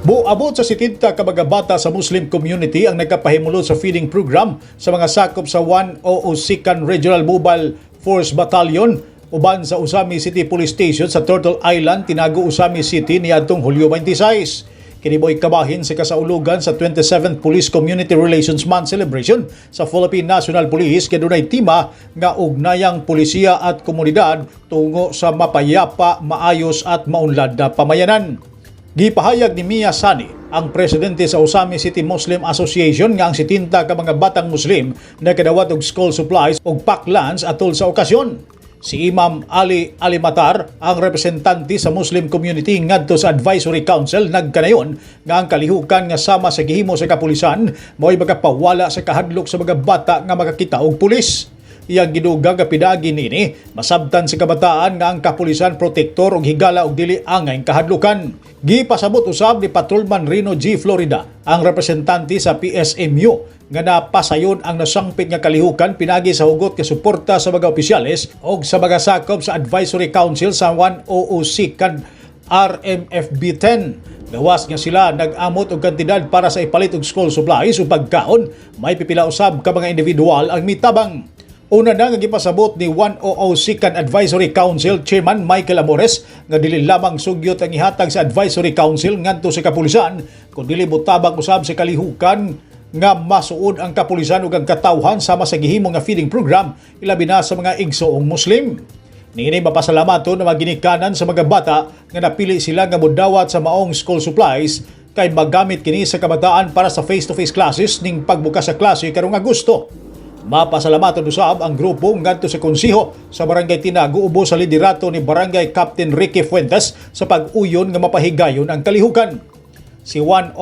Buabot sa 70 ka mga bata sa Muslim community ang nagkapahimulot sa feeding program sa mga sakop sa 100 Regional Mobile Force Battalion uban sa Ozamiz City Police Station sa Turtle Island, Tinago, Ozamiz City niadtong Hulyo 26. Kini mo'y kabahin sa kasaulugan sa 27th Police Community Relations Month celebration sa Philippine National Police kay dunay tema nga ugnayang pulisiya at komunidad tungo sa mapayapa, maayos at maunlad na pamayanan. Gipahayag ni Mia Sani, ang presidente sa Ozamiz City Muslim Association, nga ang 70 ka mga batang Muslim nakadawat og school supplies ug pack lunch atol sa okasyon. Si Imam Ali Alimatar, ang representante sa Muslim community ngadto sa Advisory Council, nagkanayon nga ang kalihukan nga sama sa gihimo sa kapulisan mo'y makapawala sa kahadlok sa mga bata nga makakita og pulis. Iyang gidugang nga pinaagi niini masabtan sa kabataan nga ang kapulisan protektor og higala og dili angay kahadlukan. Gipasabot usab ni Patrolman Rino G. Florida, ang representante sa PSMU, nga napasayon ang nasangpit nga kalihukan pinagi sa hugot nga suporta sa mga opisyales og sa mga sakop sa Advisory Council sa 100 RMFB 10. Gawas nga sila nag-amot og kantidad para sa ipalit og school supplies ug pagkaon, may pipila usab ka mga individual ang mitabang. Una na nga gipasabot ni 100 Advisory Council Chairman Michael Amores nga dili lamang sugyot ang ihatag sa Advisory Council ngadto sa kapulisan kun dili motabang usab sa kalihukan nga masuod ang kapulisan ug ang katawhan sama sa gihimo nga feeding program, ilabi na sa mga igsoong Muslim. Niini mapasalamaton na maginikanan sa mga bata nga napili sila nga modawat sa maong school supplies kay magamit kini sa kabataan para sa face-to-face classes ning pagbukas sa klase karong Agosto. Mapasalamaton usab ang grupo ngadto sa konseho sa Barangay Tinago ubo sa liderato ni Barangay Captain Ricky Fuentes sa pag-uyon nga mapahigayon ang kalihukan. Si 100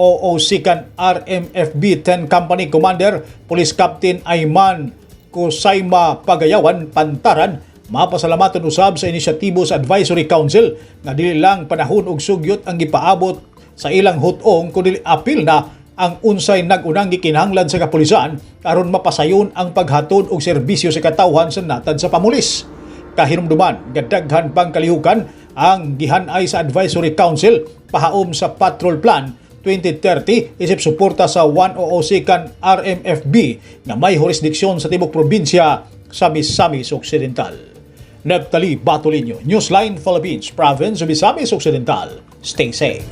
RMFB 10 Company Commander Police Captain Ayman Kusaima Pagayawan Pantaran mapasalamaton usab sa inisyatibo sa Advisory Council nga dili lang panahon og sugyot ang gipaabot sa ilang hut-ong kundi apil na ang unsay nag-unang gikinahanglan sa kapulisan aron mapasayon ang paghatod og serbisyo sa katawhan sa natad sa pamulis. Kahinumduman nga daghan pang kalihukan ang gihanay sa Advisory Council pahaom sa Patrol Plan 2030 isip suporta sa 100 RMFB nga may jurisdiksyon sa tibok probinsya sa Misamis Occidental. Neptali Batolino, Newsline Philippines, Province of Misamis Occidental. Stay safe.